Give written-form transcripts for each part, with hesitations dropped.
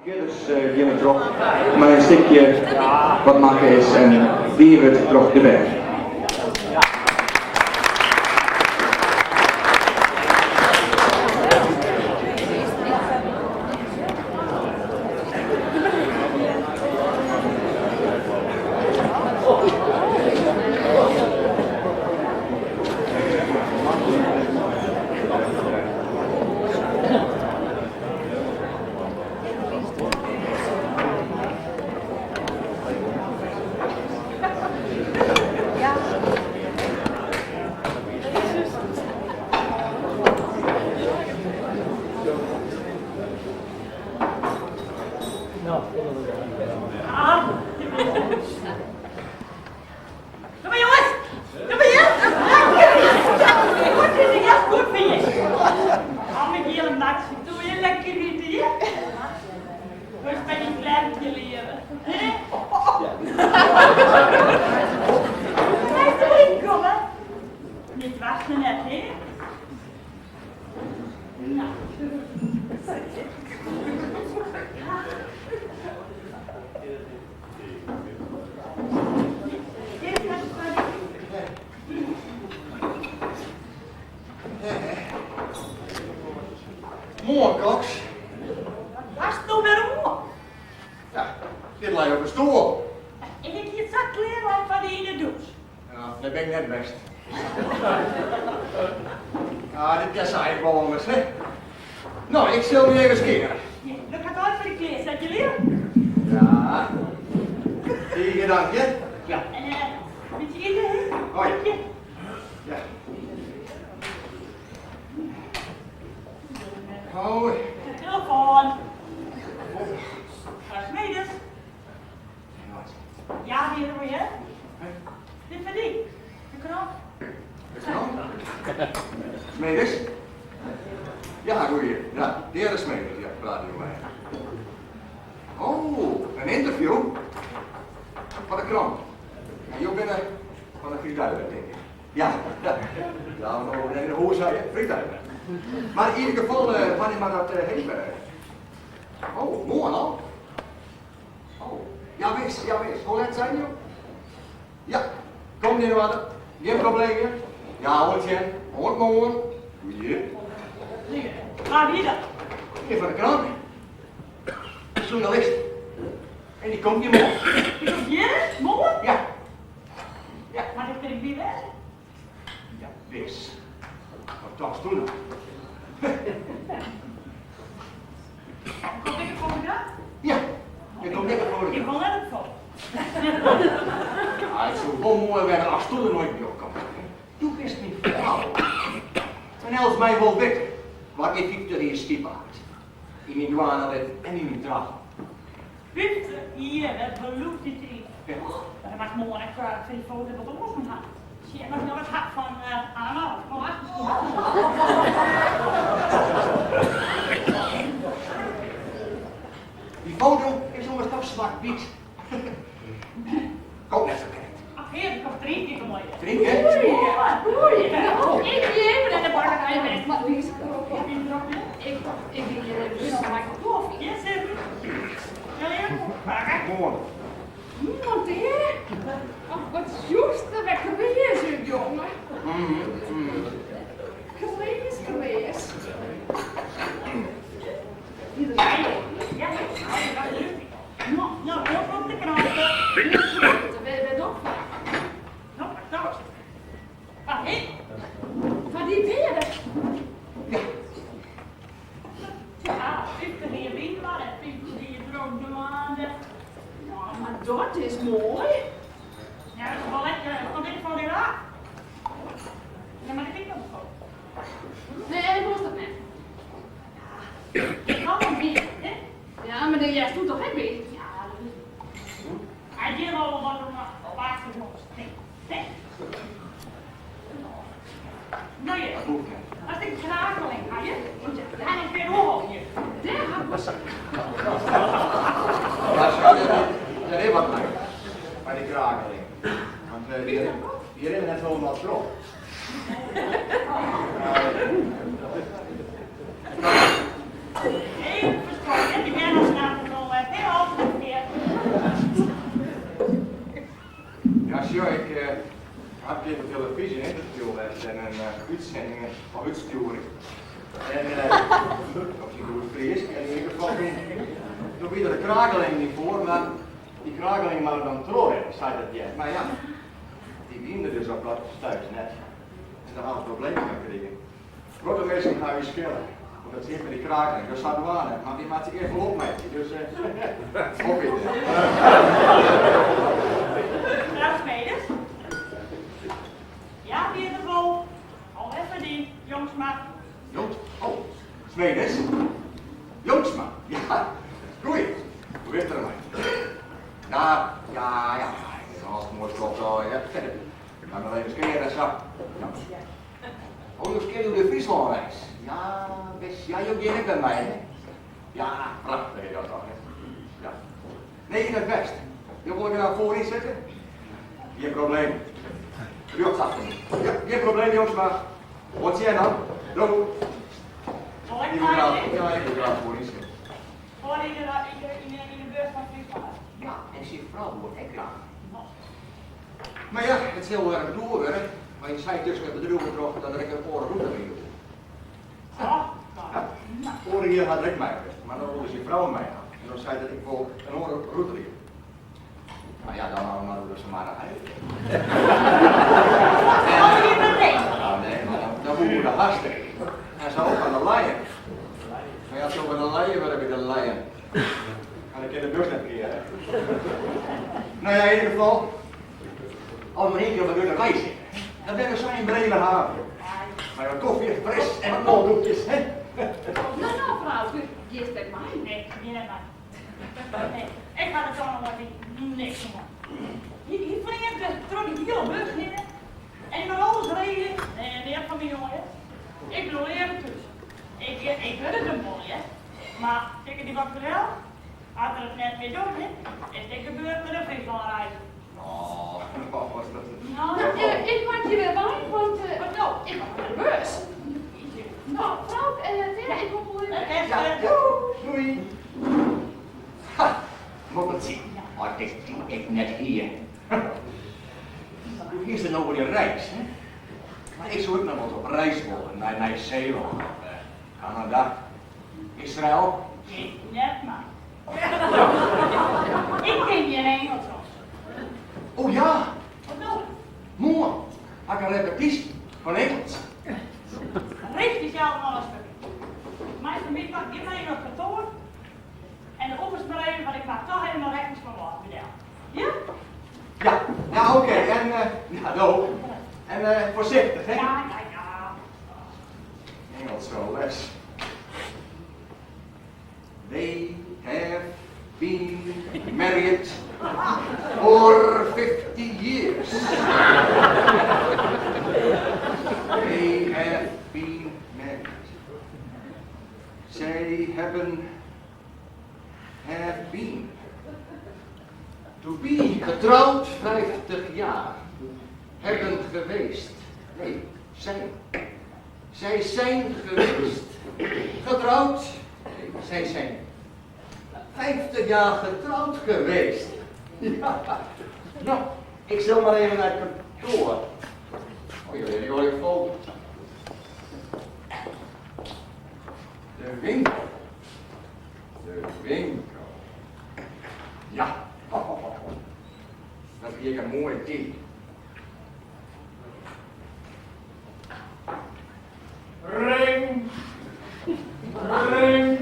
Fierders gean we troch mei in stikje wat makke is en dien wurdt troch de bern. Kom maar jongens! Kom maar hier! Goed is het, ja, goed vind je. Kom ik hier een nachtje toe, je lekker eten, ja? Moest bij die kleintje leren. Hè? Blijf erin komen. Niet wachten net, hè? Nou. Moarn, Cox. Watst no wer oan? Ja, dit lei op 'e stoel. En ik hie it sa klear lein foar dy yn 'e dûs. Ja, dêr bin ik net west. Ja, dit kin sa ek wol oars, hè? No, ik sil my even skeare. Ja, dan kan ik altyd foar dy klear sette, Julia. Ja. Tige dank, hear. Ja. En in bytsje ite, hè? Oh ja. Ja. Oh. De telefoon. Dag Smedes. Ja, wie er weer? Dit foar dy. De krant. De krant? Smedes? Ja, goeie. Ja, de hear Smedes, ja, praat jo mei. Oh, in ynterview? Foar de krant. En jo binne fan de Frysk Deiblêd, tink ik. Ja, ja. Ja, no, nee, hoe sei je? Frysk Deiblêd. Mar yn ieder gefal, wannear moat dat heve? Oh, moarn al? Oh, jawis, jawis. Hoe let seinen jo? Ja, komt yn oarder. Gjin probleem hear. Ja, oant sjen. Oant moarn. Goeie. Wa wie dat? Ien fan de krant. De sjoernalist. En dy komt hjir moarn. Dy komt hjir moarn? Ja. Ja. Mar dêr kin ik by wêze? Ja, wis. Wat tochtst do no? Komt ek in fotograaf? Ja, der komt ek in fotograaf. Ik wol net op foto. Ja, it soe wol moai wêze ast do der noait by opkomst. Do bist myn frou. En elts mei wol witte wa't my 50 jier stipe hat. Yn myn dwaan en litten en yn myn trouwen. 50 jier, dat belûkt dy tiid. Dan moatst moarn ek foar dy foto wat oars oan ha. Sjen oft ik noch wat ha fan Anna of Klaas. Dy foto is ommers toch swart-wyt. Komt net ferkeard. Ach hear, ik drink ik moai. Drinke? Goeie. Ik wie even nei de bakkerij west, mar Ik, ik wie hjir even mei kofje. Ja, zeker. Moarn. Moarn, Teare. Och, wat sjochst der wer kreas út, jonge. Kreas, kreas. No, op de krante. Wêr doch foar? No, wat Ah, hé. Foar dy Teare. Ja. Ja, 50 jier lyn war it, 50 jier drok dwaande. Ja, mar dat is moai. Ja, dat is wol lekker. Komt ek fan dy raak. Ja, mar ik ek noch foto. Nee, hoe is dat net? Ja, kom maar by, hè? Ja, mar dêr hearst do toch ek by? Ja, dat is. Hy giet al wat op achtergrond. Nee, nee. No ja, as ik krakeling ha je, want je ha noch geen oorlog hier. Dêr ha ik wol sin Dêr is wat mei, mei dy krakeling. Want dy rinne net hielendal troch. Even ferskoalle, dy bern al snappen. telefyzje in ynterview west en in útsending of útstjoering. En op syn goed Frysk. En yn ieder gefal toen, toen wie der de krakeling yn foar, mar dy krakeling moat dan trochrinne, sei dat hear. Mar ja, dy wiene der dus op dat stuit net. En dêr ha we problemen mei krigen. Protte minsken ha ús skille, want dat sit mei dy krakeling, dus sadwaande. Mar wy moatte earst wol opmeitsje, dus opite. Frou Smedes? Ja, wie it wol. Al even dy, Jongsma. Jongs, oh, Smedes? Jongsma, ja, goeie. Hoe is it dermei? Ja, ja, ja, ik is al moai skoft al, ja. Ik ha noch even skear en sa. Ja. Oh, jo skear oer de Fryslânreis. Ja, wis, ja, jo gean ek wer mei, hè? Ja, prachtich is dat toch, hè? Ja. Nee, yn it west. Jo wolle graach foaryn sitte? Gjin probleem. Rjochts achter my. Ja, gjin probleem, Jongsma. Oant sjen dan. Doei. Wol ik Ik wil graach, mei? ja, ik wil graach foaryn sitte. Foar yn de, yn de, yn de bus fan Fryslân. Ja, en syn frou wol ek graach. Mar ja, it sil wer in toer wurde, want je sei tusken it bedriuw troch dat der ek in oare rûte ride woe. Ja, foarich jier hat er ek mei west, mar dan wolle syn frou mei ha. En dan sei er, ik wol in oare rûte ride. No ja, dan moatte we mar oer de Samarra-heide. Nee, mar dan woe oer de Harstreek. En sa op aan de Leien. Mar ja, sil by de Leien wurde by de Leien. En dan kin de bus net keare. No ja, yn ieder gefal, as we mar ien kear op de grutte wei sitte, dan binne we sa yn Bremerhaven. Mei wat kofje, fris en wat molkkoekjes, hè? No, no, frou, giest ek mei? Nee, ik gean net mei. Nee, ik ha der toch noch wat niks oan. Hy fleant troch de hiele bus hinne en dy moat alles regelje. Nee, neat foar my, jonge. Ik bliuw leaver thús. Ik, ik wurd it him wol, hear. Mar sil ik dy wat fertelle? As er it net mear docht, is it ek gebeurd mei de Fryslânreis. Oh, wat is dat? No, ik moat hjir wer wei, want no, ik moat nei de bus. No, frou, ik kom wol even. Ja, ja, doei. Ha, mokkeltsje, as ik dy ek net hie. Hoe giest it no oer dy reis, hè? Mar ik soe ek noch wolris op reis wolle, nei Nij-Seelân of Kanada, Israel. Ik net mei. Ik kin gjin Ingelsk. Oh ja! Wat no? Moarn ha ik in repetysje fan Ingelsk. Richt dysels noch ris stukje. Meist fan my part gean mar even op kantoar en de oefenst mar even, want ik moat toch even de rekkens fan Wâld by del. Ja? Ja, ja oké. En ja, do. En foarsichtich, hè? Ja, ja, ja. Ingelske les. They have been married for 50 years. They have been married. Zij hebben have been. To be getrouwd 50 jaar. Hebben geweest. Nee, zijn. Zij zijn geweest. Getrouwd. Nee, zij zijn 50 jaar getrouwd geweest. Ja. Nou, ik zal maar even naar het kantoor. Oh, jullie hebben al foto. De winkel. De winkel. Ja. Dat wie ek in moaie tiid. Ring. Ring.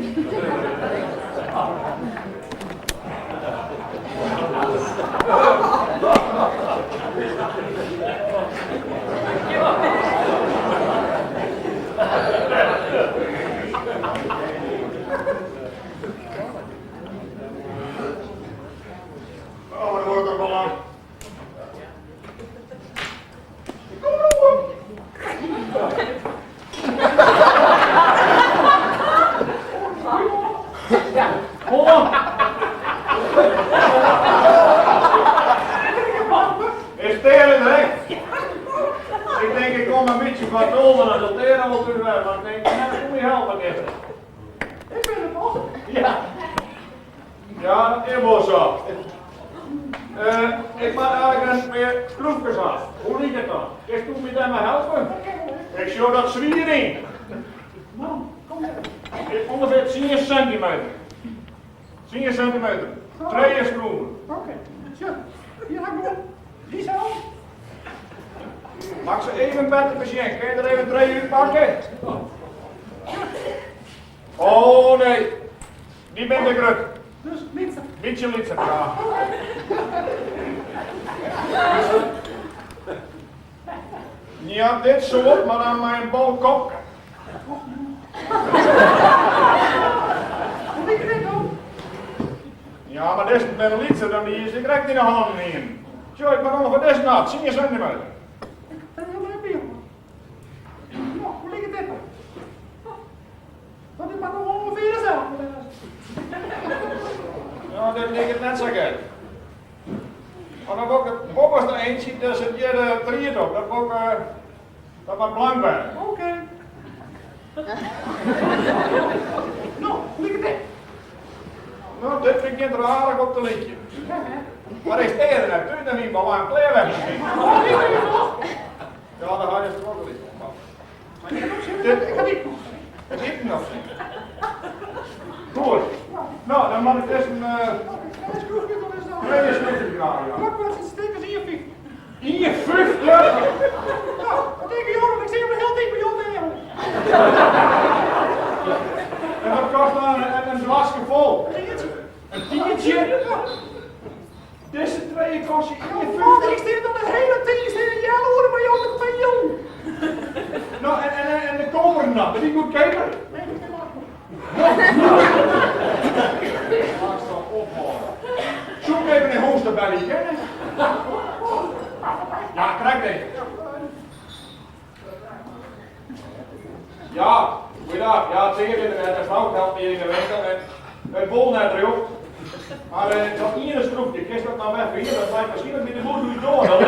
Oh, wat wurdt dat wol lang. Is Tere der ek? Ik tink ik kom in bytsje foar tolven, dan sil Tere wol thús wêze, mar ik tink, net koe my helpe kinne. Ik bin der wol. Ja. Ja, dat is wol sa. Ik moat eigentlik in pear skroefkes ha. Hoe liket dat? Kinst do my dêrmei helpe? Ik sjoch dat swier yn. Man, kom even. Ungefear tsien sintimeter. Tsien sintimeter. Trije skroeven. Oké. Sjoch, hjir ha ik guon. Dy sels. Moat ik se even better besjen? Kin je der even trije útpakke? Oh nee, dy binne te grut. Dus lytser. Bytsje lytser, ja. Ja, dit soart, mar dan mei in bol kopke. Hoe liket dit dan? Ja, mar dizze binne lytser dan dy dy't ik krekt yn 'e hannen hie. Sjoch, ik moat ûngefear dizze ha, tsien sintimeter. Ik ben heel blij bij jongen. Nou, hoe liket dit dan? Dat is mar noch ûngefear deselde wêze. Ja, dit liket net sa gek. Mar dan wol ik it boppeste eintsje, dêr sit hjir de tried op, dat wol ik, dat moat blank wêze. Oké. No, hoe liket dit? No, dit begjint der aardich op te lykjen. Mar is it earder net thús, dan wie ik al lang klear west miskien. Ja, dêr ha je wol gelyk oan. Dit, ik ha iten noch. It iten noch. Goed. No, dan moat ik dizze trije skroefkes graach, ja. Wat kost it stik is 1,50. 1,50? No, wat tinke jo dan? Ik sit al de hiele tiid by jo te eagen. En wat kost dan in doaske fol? In tientsje. In tientsje? Dizze trije kostje 1,50. Man, ik stean al de hiele tiid stean ik healoere by jo te pielen. No, en de koperen dan, binne dy goedkeaper? Nee, dat kin mar. Moatst toch ophâlde. Soe ik even nei hûs ta belje kinne? Ja, krekt even. Ja, goeiedag. Ja, it sear is der net. De frou helpt my yn de winkel en it wol net rjocht. Mar dat iene skroefke, kinst dat no wer fine? Dat leit wierskynlik by de bûs út doar. Dat is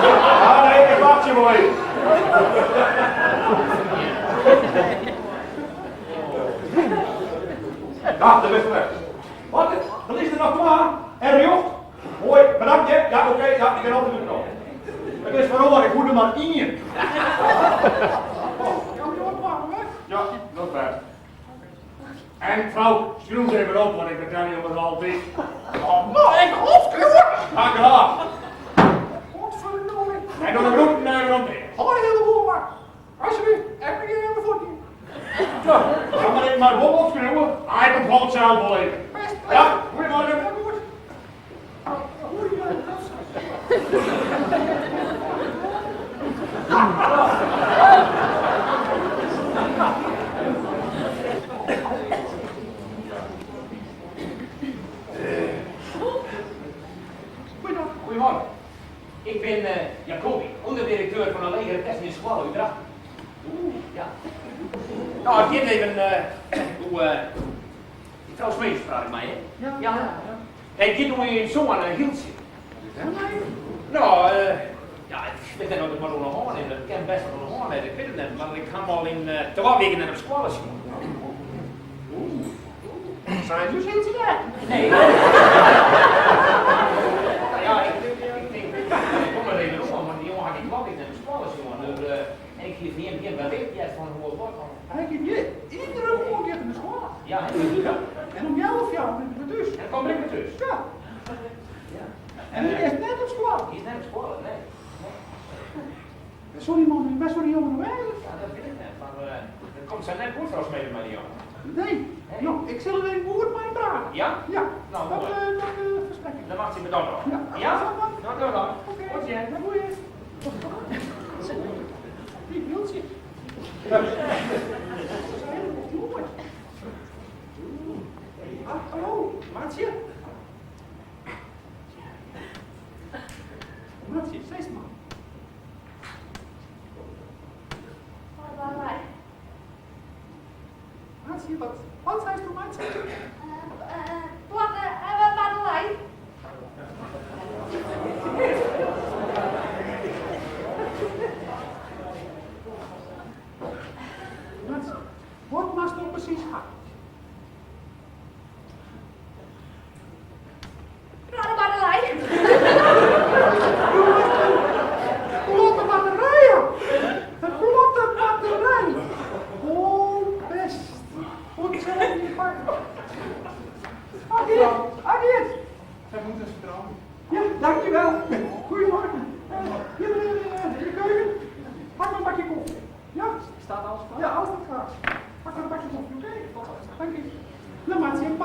Ja, nee, ik wachtsje wol even. Ja, dêr bist wer. Wat? Der lizze der noch twa. En rjocht? Moai, bedankt hear. Ja, oké, ja, ik kin altyd út no. It is feroare, ik hoech der mar ien. Ja, dat is bêst. En frou, skriuw it even op, want ik betelje ommers altyd. Oh, no, ik opskriuwe? Ja, graach. Potverdorie. En dan de groeten even op. Hoi, hele boel, maar. Alsjeblieft, ik begin even voort. Ja, maar ik maar wol opskriuwe. Ah, ik onthoud het zelf wel even. Best. Ja, goedemorgen. Ja, goed. Goedemorgen. Ik bin Jacobi, ûnderdirekteur fan de Legere Technyske Skoalle út Drachten. Oeh, ja. No, it giet even oer frou Smeets praat ik mei, hè? Ja. Ja. It giet oer jim soan Hyltsje. No, ja, ik wit net oft der wat oan de hân is. Der kin bêst wat oan de hân wêze, ik wit it net. Mar ik ha him al yn twa wiken net op skoalle sjoen. Oeh. Sa is ús Hyltsje net. Nee. No ja, ik tink, ik kom der even oan, want dy jonge ha ik yn twa wiken net op skoalle sjoen. Dus, en ik hie fan jim gjin berjocht heard fan hoe of wat. Hy giet hjir iedere moarn giet er nei skoalle. Ja, hè? Ja. En om healwei fjouweren is er wer thús. En dan komt er ek wer thús? Ja. En hy is net op skoalle. Hy is net op skoalle, nee. Wêr soe dy man, wêr soe dy jonge no wêze? Ja, dat wit ik net, mar it komt sa net goed folgens my mei dy jonge. Nee. No, ik sil der even goed mei him prate. Ja? Ja. No, dat, moai. dat fersprek ik. Dan wachtsje we dat ôf. Ja. Ja? No, doch dan. Oké. Oant sjen. Goeie. Dy Hyltsje. Dat is helemaal moai. Hallo, Matsje. Matsje, sis mar. Matsje, wat, wat seist do, Matsje? Platte Madeleine. Matsje, wat moatst no presys ha?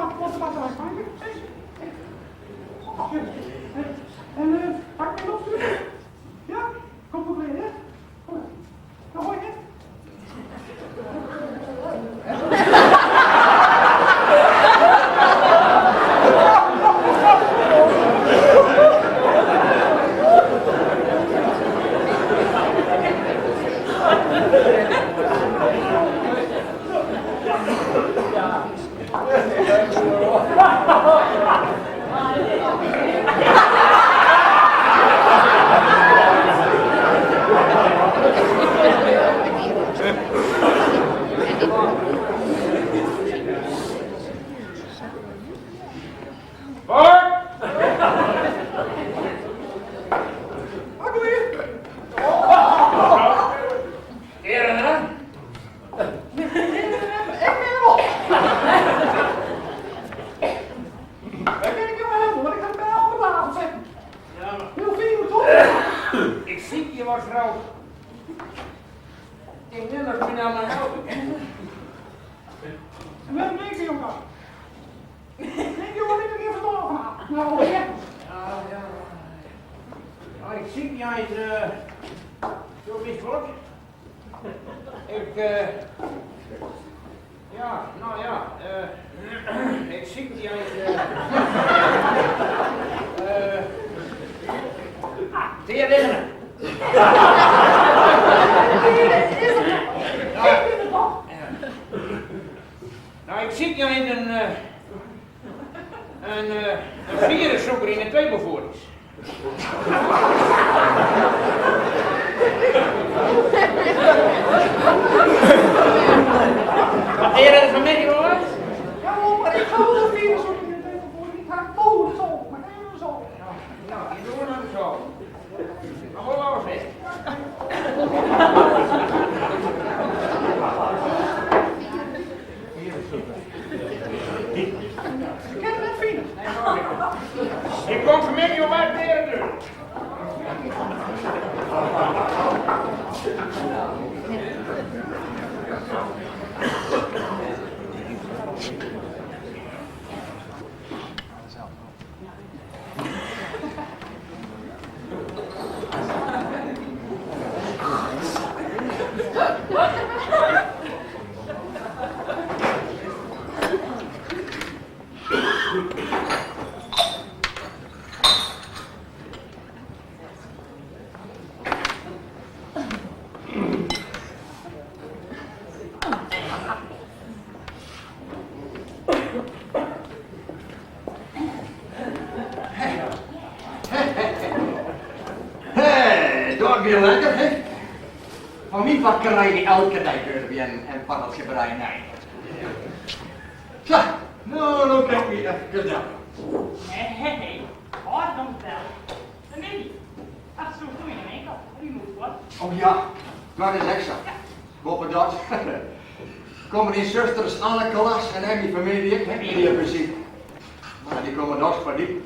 Wat de batterij van En pak ik opsturen? Ja? Komt goed hè? Goed. Dan hoor je het. Bart! Heren, hè? Ik ben er op. Daar ben ik jou helpen, want ik ga het bijna op de tafel zetten. Ja, maar Heel veel, toch? ik zie je wat vrouw. Ik denk dat ik me nou maar helpen. En waarom denk je, jongen? Denk je wel niet een keer verstand van? Nou, ja. Ja, ja. Ja, ik zie jij het, zo volk. Ik, ja, nou ja, ik zie jij het, Teer liggen. Nou, ik zie jij in een viruszoeker in een tweebevoerders. Wat deed je van mij, hoor? Ja, maar ik ga wel een viruszoeker in de tweebevoerders. Ik ga boven zo, maar even zo. Nou, die doen we nou zo. Maar wel alles, hè? Ik ken het net vinden. Ik kom vanmiddag om uit de deur. Hé, dat weer lekker, hè? Van mijn part krijg je elke dag weer een pareltje breien. Zo, nou, dan kijk ik even gedaan. Hé, hé, hé. Oh, dan wel. Dan weet je. Ach, zo doe je een enkel. U moet wat. Oh ja, dat is extra. Boven dat. Komen die zusters Anne Klas en Emmy familie, hè, die op bezoek. Maar die komen dat voor die.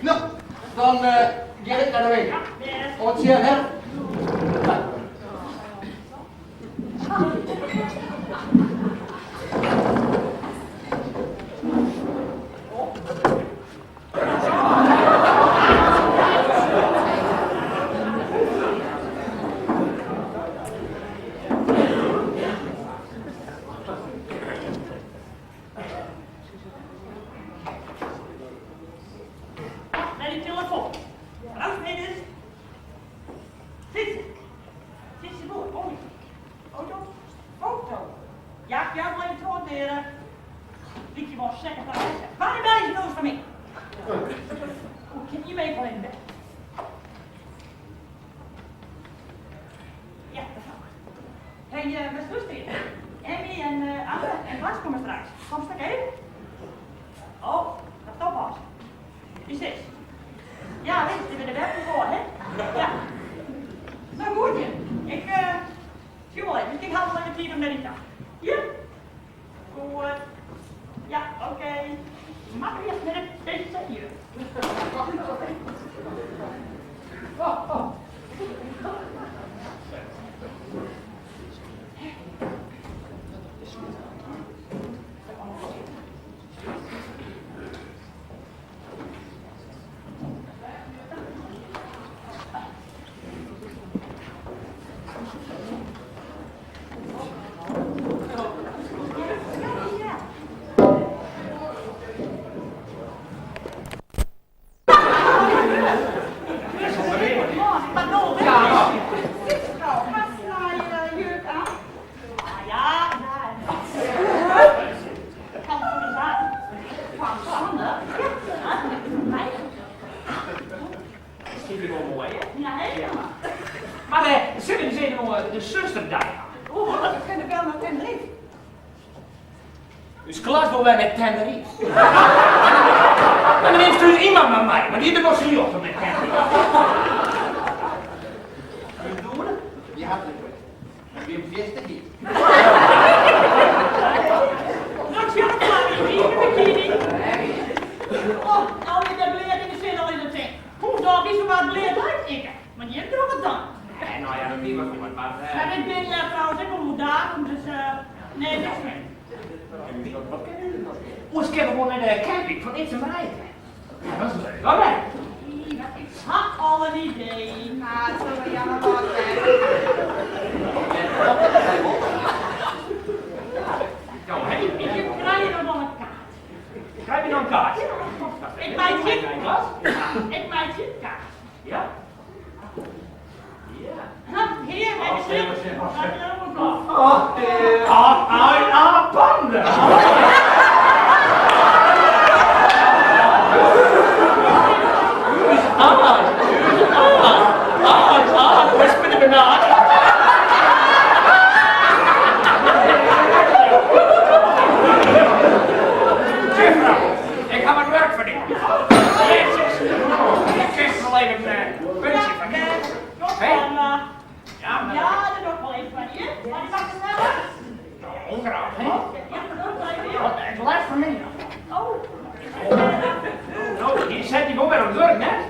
Nou, dan ga ik naar de winkel. Ja, best. Tot ziens, hè. Naar die telefoon. Mevrouw Zit ze? Zit ze voor? Oh, auto? Auto. Ja, ik jou wel even troteren. Liedje was zeker daar. Waarom bel je nou van mij? Hoe kan je mij van in bed? Ja, dat is ook. Hé, hey, mijn zuster. Emmy en Anne en Bas komen straks. Kom straks even. Oh, dat toch was. Wie is? Ja, weet je, de werken voor, hè? Ja. Nou goed, je. Ik, zie wel even. Ik haal wel even tijd om naar die dag. Ja? Goed. Ja, oké. Okay. Mag eerst met het beetje hier. Mar sille we ris even oer de susterdei ha? Oh, we kinne wel nei Tenerife. Us klas wol wer nei Tenerife. En dan nimst ús Ima mar mei, want dy hat der wol sljocht om nei Tenerife. Die hartelijk. Ik bin fierste hyt. Nou, sjoch it mar, ik yn de bikini. Oh, nou is dat bleat yn de sinne al yn it sin. Hoe dan wie se wat bleat uit, ikke. Want jim droegen het dan. Nee, nou ja, dat wie wat goed, maar... Maar ik ben trouwens ek wel oer datum, dus nee, niks meer. Wat kennen jullie nog? Oars kinne we wol nei de camping fan Ids en Marijke. Ja, dat is leuk, hoor. Ik ha al in idee. Nou, it sil wol jammer wâld wêze. Nou, hè? Ik krij noch wol in kaart. Krije we noch in kaart? Ik meitsje, ik meitsje in kaart. Ja? Ja. Hear, en de Oh, ah, ah, ah, panda. Ah, ah, ah, ah, whisper de Bernard. Juffrouw, ik ha wat wurk foar dy. Jezus. Ik kinst wol even in puntje fan my. Hé? Ja, maar... Ja, dat doe ik wel even van je. Maar die mag het wel. Nou, ongraag, hè? Ja, dat doe ik wel even. Het lêst fan my. Oh. Nou, die zet die wol wer oan it wurk, net?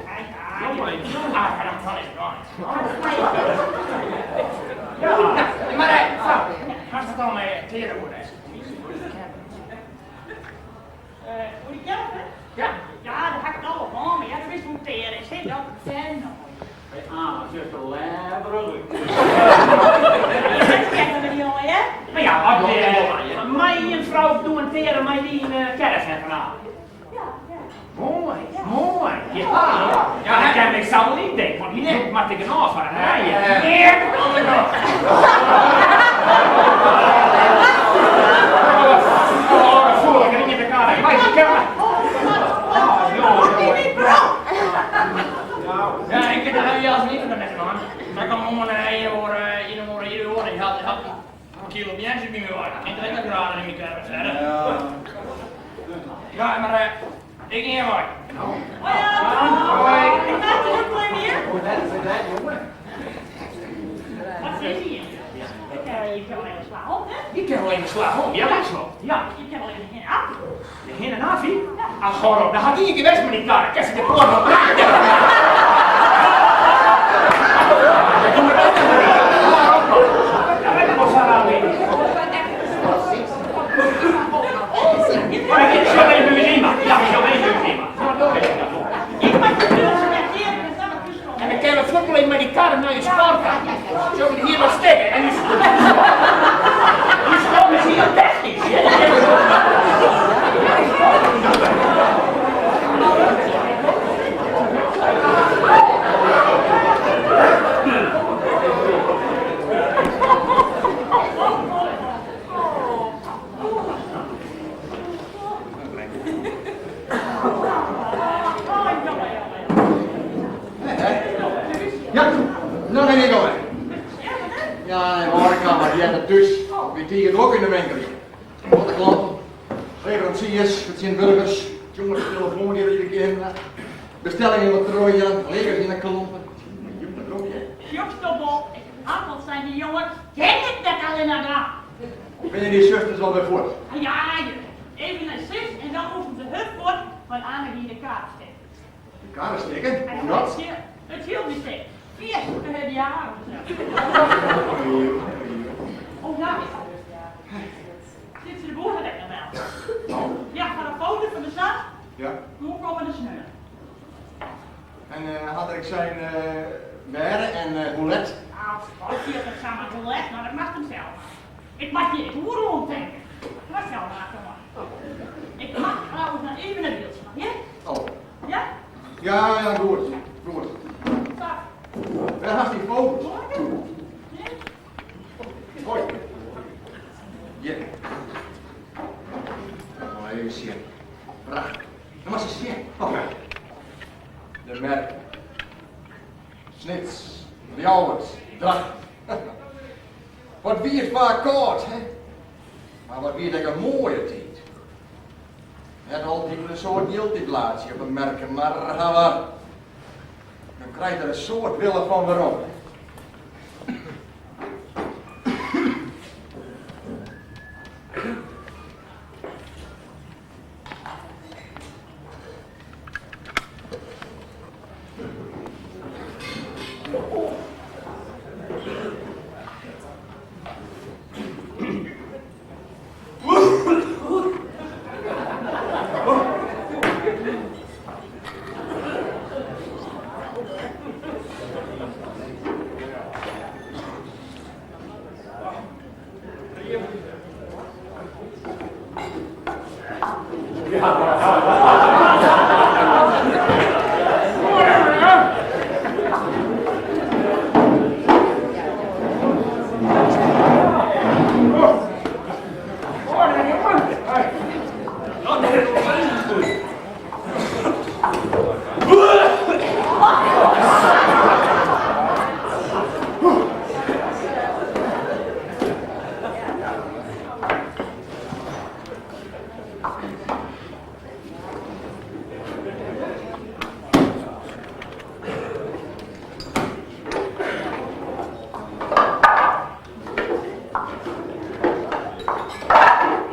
Jonge, jonge, ah, dat kan ik net. Ja, mar frou, hast it al mei Tera oerlêzen? Oer die camper? Ja. Ja, dêr ha ik it al op hân, mar ja, do witst hoe't Tera is, hè, dat ken no. By Ane sjochst der leaverich út. Dat kenne we dy jonge, hè? No ja, as mei ien frou doe en Tera mei dy yn 'e caravan vanavond. Ja, ja. Moai, moai. Ja, ja, dat kin ik sa wol yntinke, want dy moat ik genôch foar in rijen. Neat oan de kant. Oh, dat foel ik er yn de kar. Mei de kar. Ja, ik kin de jas niet meer net man. Maar kom oan een oor, een oor, een oor. Ik had een kilo biertje by my wei. Geen 30 graden yn myn caravan verder. Ja, mar ik gean wei. Hoi, Hoi. Ik maak er ook wel weer. Wat is hier? Je kan wel even slaan om, hè? Je kan wel even slaan om, ja, dat klopt. Ja. Je kan wel even heen af. De hin en af, hè? Ach, goh, dan had ik geweest met die kar. Ik ze de poort nog braken. Dat doen we ook nog niet. Dat weet ik wel zo aan Maar ik zal even weer in, Ja, ik zal even weer in. Ik maak de deur zo net hier en dan En dan kunnen we vlot met die karren naar je sporten. Zo hier wat stikken. En die sport is heel technisch. Hè? Oh, jongen, jongen. Ja, nou ben ik alweer. Ja, nee, horeca, maar die hebben het dus. We tegen ook in de winkel. Wat de klanten, leveranciers, vertegenwoordigers, jongens, telefoon die iedere keer. Bestellingen wat rooien, legers in de klompen. Jokstobol, wat zijn die jongens? Ken ik dat al in haar Ben je die zusters alweer voort? Ja, even een zus en dan moesten ze hut voort, want Anne die in de kaart steekt. De kaart steken? En Hoe dat? Het hield niet steek. 40 jaar of zo. Oh, nou. Zit ze de boer had ik nog wel. Ja, van een foto van de stad. Ja. Hoe komen de sneur? En had ik zijn uh, en uh, roulette? Nou, als je het samen roulette, maar dat mag hem zelf. Ik mag je het oer denken. Dat zelf maken maar. Ik mag trouwens nog even naar beeld ja? Oh. Ja? Ja, ja, goed. Goed. Zo. Waar had die foto's? Ja. Hoi. Ja. Oh, even zien. Prachtig. Dat was ze zien. Oh. De merk. Snits. Ljouwert. Drachten. Wat wie it faak kâld, hè? Mar wat wie it ek in moaie tiid. Net altyd in soad jild dy plaatsje op 'e merke, mar hawar, men krijt der in soad wille fan werom.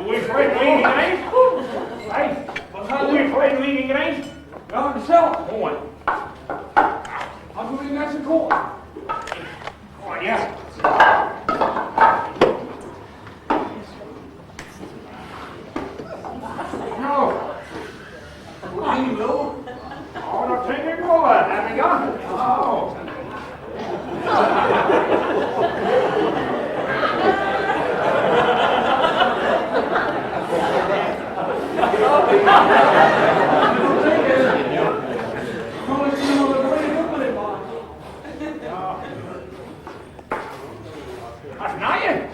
Hoe is het in Grins? Hey, wat gaat hoe is het in Grins? Ja, gezellig. Mooi. Had u net zo koor? Oh ja. Nou, Hoe ging het, oh, dat vind ik wel, heb ik ja. Oh. Kon ik zien wat er op met man. Als naaien.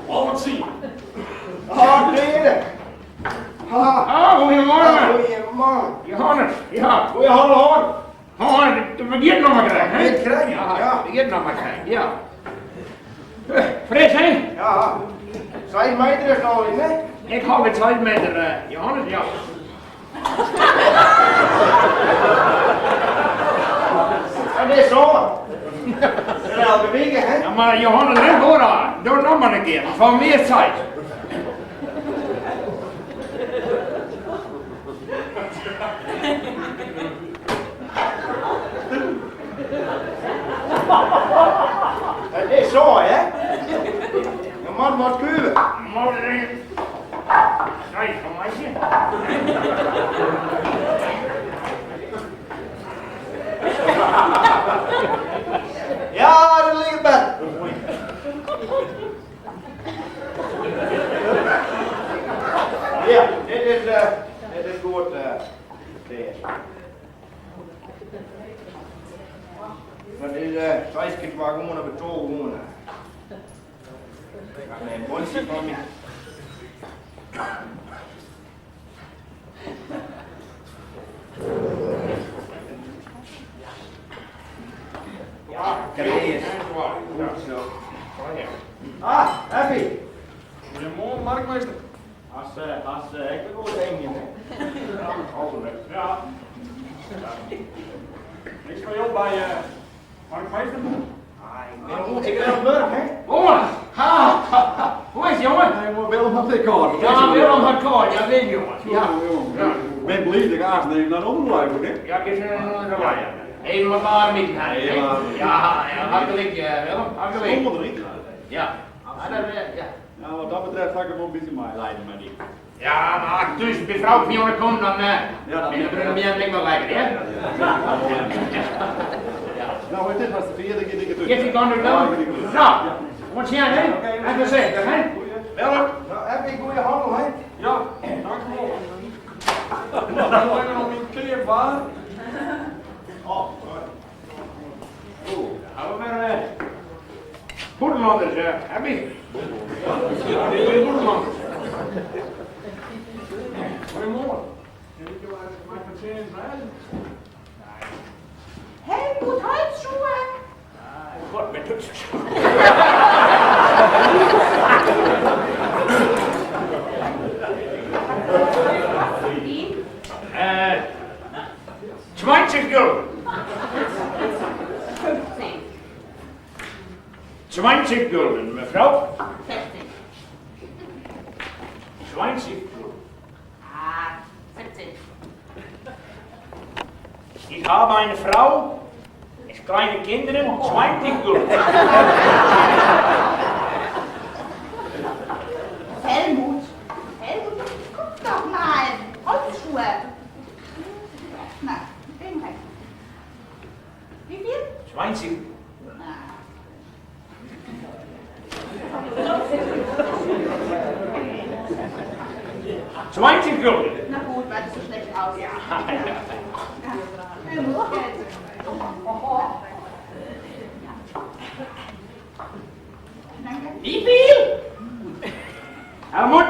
Oh, wat zie je? Ah, kleren. Ha. Oh, goedemorgen. Goeiemorgen. Johannes, ja. Goeie handel hoor. Oh, dat begint nog maar krijgen, hè? Begint krijgen, Ja, ja. begint nog maar krijgen, ja. Fris, hè? Ja. 6 meter is al in, hè? Ik hou het 6 meter, Johannes, ja. Dat is zo. Dat is elke week, hè? Ja, maar Johannes, hè, hoor aan. Doe het nog maar een keer, van meer tijd. Dat is zo, hè? Je man wat kuren. Maar, nee, van meisje. Ja, dat ligt bed. Ja, dit is goed. Deze. Maar dit is 6 keer waar gewoon op het tool gewoon. Ik ga een bondje van me. Ja, Krees. Goed zo. Ja. Ah, happy. Goedemorgen, marktmeester. Als, ik wil wel een, hè. Ja, altijd. Ja. Niks van jou bij marktmeester? Ah, ik ben op werk, hè. Jongen, ha, ha, ha. Hoe is het, jongen? Nee, maar Willem had ik al. Ja, Willem had koord, ja, weet je, jongen. Ja. Ja. Ik ben blij dat ik aansneem naar de onderwijs moet, hè? Ja, ik is een ja, ja. Even wat warm eten, hè. Even warm. Ja, ja, hartelijk, Willem, hartelijk. Kom erin. Ja. Ja, dat, ja. Nou, wat dat betreft ga ik hem wel een beetje meeleiden met die. Ja, maar als ik dus bij vrouw van jongen komt, dan Ja, dat ben ik er een wel lekker, hè? Ja. Nou, het is was de vierde keer dat ik het doe. Geef je kan er Ja, wel. ik doe het. Nou, wat zie jij, hè? Even voorzichtig, hè? Willem. Nou, heb ik goede handel, hè? Ja, dank u wel. Nou, ik nog een keer waar. Oh, sorry. Oeh, gaan we maar. Boetenlanders, heb ik. Ja, dit is boerman. Goedemorgen. Weet je waar het maakt het zin rijden? Helmut Holzschuhe. God, met Duitsers. Die? 20 gulden. 15. 20 gulden, mevrouw. 16. 20 gulden. Ah, 17. Ik habe eine Frau, es kleine kinderen, 20 gulden. Helmut. Helmut, guck doch mal. Holzschuhe. Na, den Recht. Wie viel? 20. Na. 20 gulden. Na gut, weil es so schlecht aus. Ja. Helmut, Geld. Danke. Wie viel? Helmut.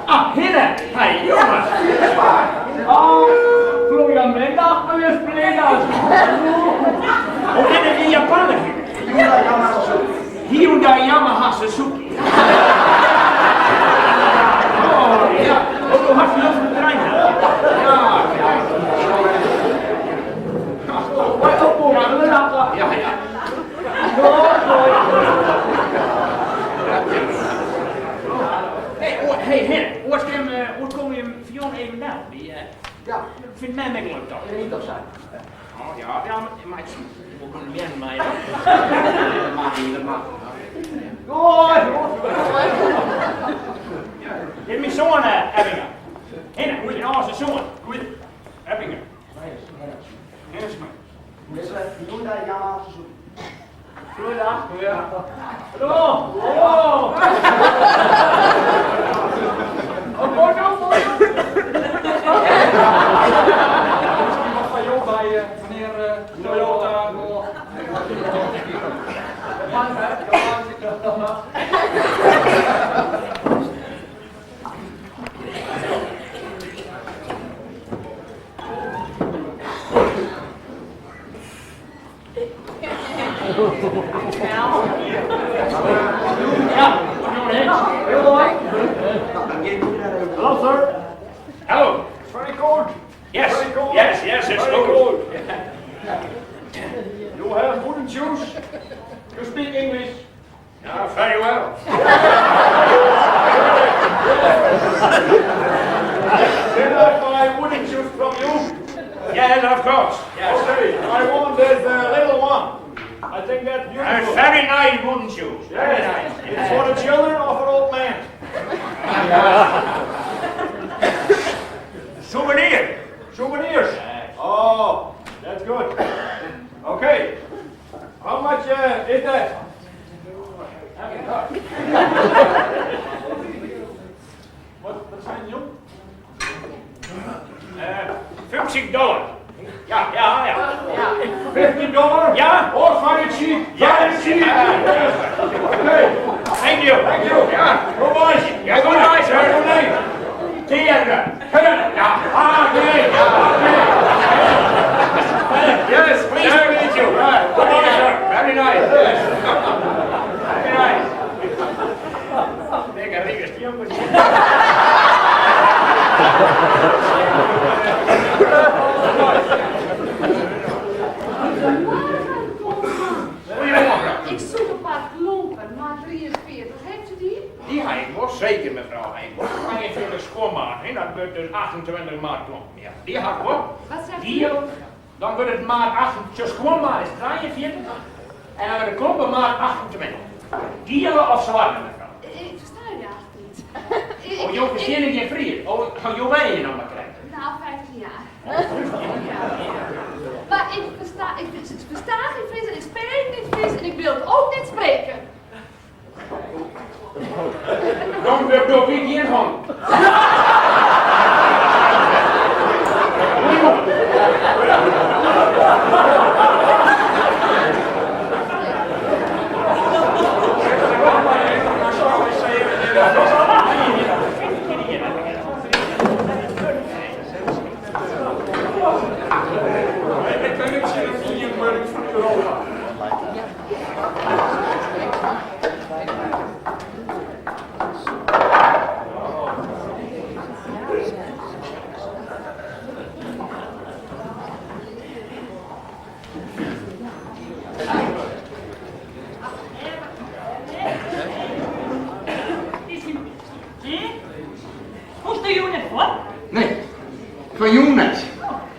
Ah, Hinne. Hey, jongen. Oh, Goedemiddag, meneer Splinter. Oh, dit is in Japan. Hyundai Yamaha Suzuki. Oh, ja. Oh, du hast Lust mit rein. Ja, ja. Ja, ja. Hey, oh, hey, Hinne. Hoe hoe kom je Fion even nou? Die, Ja, vindt mij leuk toch? niet dat zijn. Oh ja, ja, maar ik moet kunnen meer mij. Dat mag niet, dat mag. Ja, dit is mijn zoon, Ebbinge. Hinne, hoe is het nou zijn zoon? Goed. Eppingen. Hinnesma. Hyundai Yamaha Suzuki. Goeiedag. Ja. Hallo. Hallo. Oh, foto, foto. Misschien wat van jou bij meneer Toyota. Ja, jongen. Heel mooi. Nou, dan geef ik daar even. Hello, sir. Hello. It's very cold. Yes. Very cold. Yes, yes, it's Very cold. You have wooden shoes. You speak English. Ja, very well. Can I buy wooden shoes from you? Yes, of course. Yes. Okay, I want this little one. I think that's beautiful. Very nice wooden shoes. Very Yes, nice. it's for the children or for old men. Souvenir. Souvenirs. Yes. Oh, that's good. Okay. How much is that? Wat, wat zijn jong? $50. Ja, ja, ja. $50? Ja. Oh, very cheap. Yes. Very cheap. Yes. Okay. Thank you. Thank you. Ja. Goodbye. Ja, goodbye, sir. Good night. Tegen. Ja. Ah, okay. Okay. Yes, pleased to meet you. Right. Goodbye, sir. Very nice. Yes. Very nice. Lekker, lekker. Goedemorgen, Thomas. Goedemorgen. Ik zoek een paar klompen, maat 43. Heeft u die? Die ga ik wel, zeker mevrouw Heijboer. 42 schoonmaat, hè? Dat wordt dus 28 maat klomp. Ja, die ga ik wel. Wat zegt u? Die, dan wordt het maat 8, zo schoonmaat is 43 en dan wordt de klompen maat 28. Dieren of zwarte mevrouw? Ik versta u eigenlijk niet. jo fersteane gjin Frysk? Oh, jo wenje hjir noch mar krekt? No, 50 jaar. Maar ik versta geen Fries en ik spreek niet Fries en ik wil het ook niet spreken. Dan doch ik gjin han. Ik bin ek tsjin in ienwurding fan Europa. Hoechst de jûn net fuort? Nee, fan jûn net.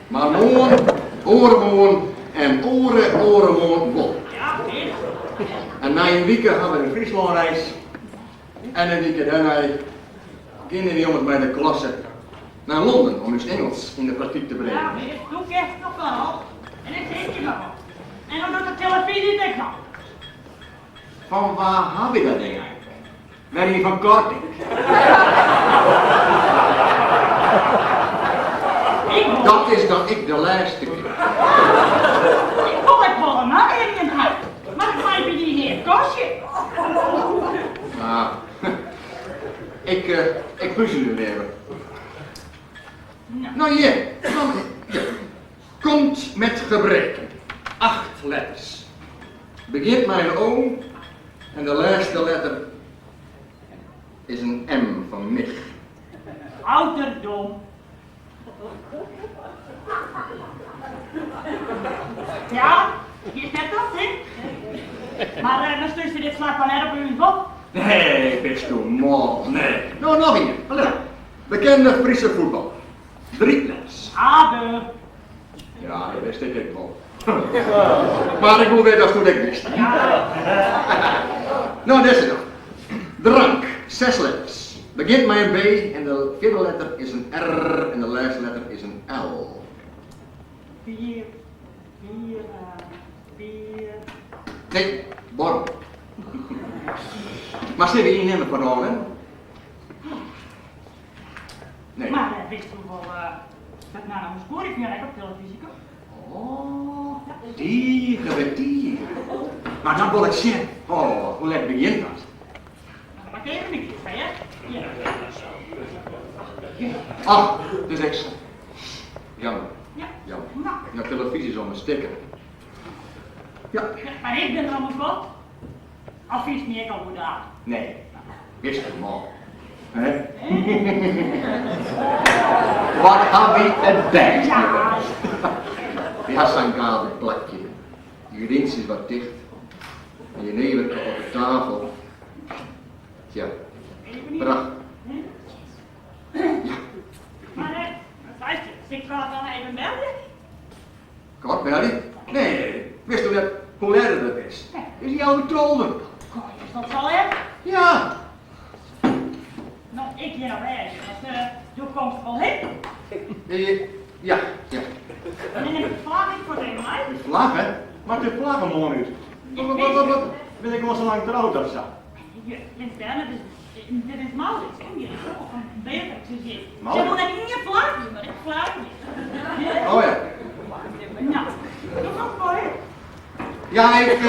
Mar moarn, oaremoarn en oare-oaremoarn wol. Ja, wis. En nei in wike ha we de Fryslânreis. En in wike dêrnei geane wy ommers mei de klasse nei Londen om ús Ingelsk yn de praktyk te Ja, bringen. wis. Do kinst noch fan op. En ik tink je noch op. En dan docht de televyzje it ek noch. Fan wa ha wy dat ding eigentlik? Wer ien fan Kortrijk. Ik wol, Dat is dan ek de lêste kear. ik wol ek wol in oanmelding ha. Mar it mei by dy neat kostje. Ah, ik puzelje even. Nou, Nou hjir, kom, hjir. Komt met gebreken. Acht letters. Begjint mei in O en de lêste letter is in M fan mich. ouderdom. Ja, je is net op, hè? Maar dan stuur je dit slag maar net op uw bok. Nee, bist du mal. Nee. Nou, noch ien. Allee. Bekende Friese fuotballer. Drie letters. Abe. Ja, dat wist ik ek wol. Mar ik wol witte oftst it ek wist. Ja, Nou, dizze noch. Drank, zes letters. Begjint mei in B en de fjirde letter is in R en de lêste letter is in L. Vier, vier, vier. Nee, borrel. Mar sille we ien nimme foar de ôfrin? Nee. Maar wist u wol dat Nana Mouskouri fan ek op televyzje komt? Oh, tige, tige. Mar dan wol ik sjen. Oh, hoe let begjint dat? Nou, pak even een keer, hè? Ja. Ach, het is ekstra. Jammer, Ja. jammer. Nou, De televyzje is om in stikken. Ja, ja, mar ik bin der ommers wol. Of fynst my ek al goed âld? nee. Wist du mal. Hè? Wat ha wy it bêst? Ja. Wy ha sa'n gaadlik plakje. De gerdyntsjes is wat ticht. En jeneverke op de tafel. Tja, Even niet. prachtich. Hm? Maar luister, ik kan dan even melden. Kort belje? Nee, wist du net hoe let it is? Is hy alwer 12? Goh, is dat sa let? Ja. Nou, ik hjir noch wêze, want do komst wol hin. Ja. Dan nim ik de flagge foar even mei. De flagge? Moat de flagge moarn út? Wat, wat, wat, wat? Bin ik al sa lang troud of sa? Ja, Prins Bernhard is, dit is Maurits, kom hier, is ook van Beatrix is hier. Ze Maurits? wil net ien flagje, mar ik flagje. Oh ja. Nou, doe nog voor je. Ja, ik.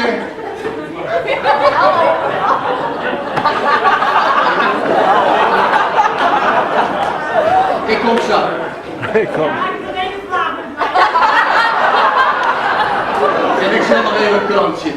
Ik kom sa. Ik kom. Ja, ik wil even vragen. En ik sil noch even in krantsje.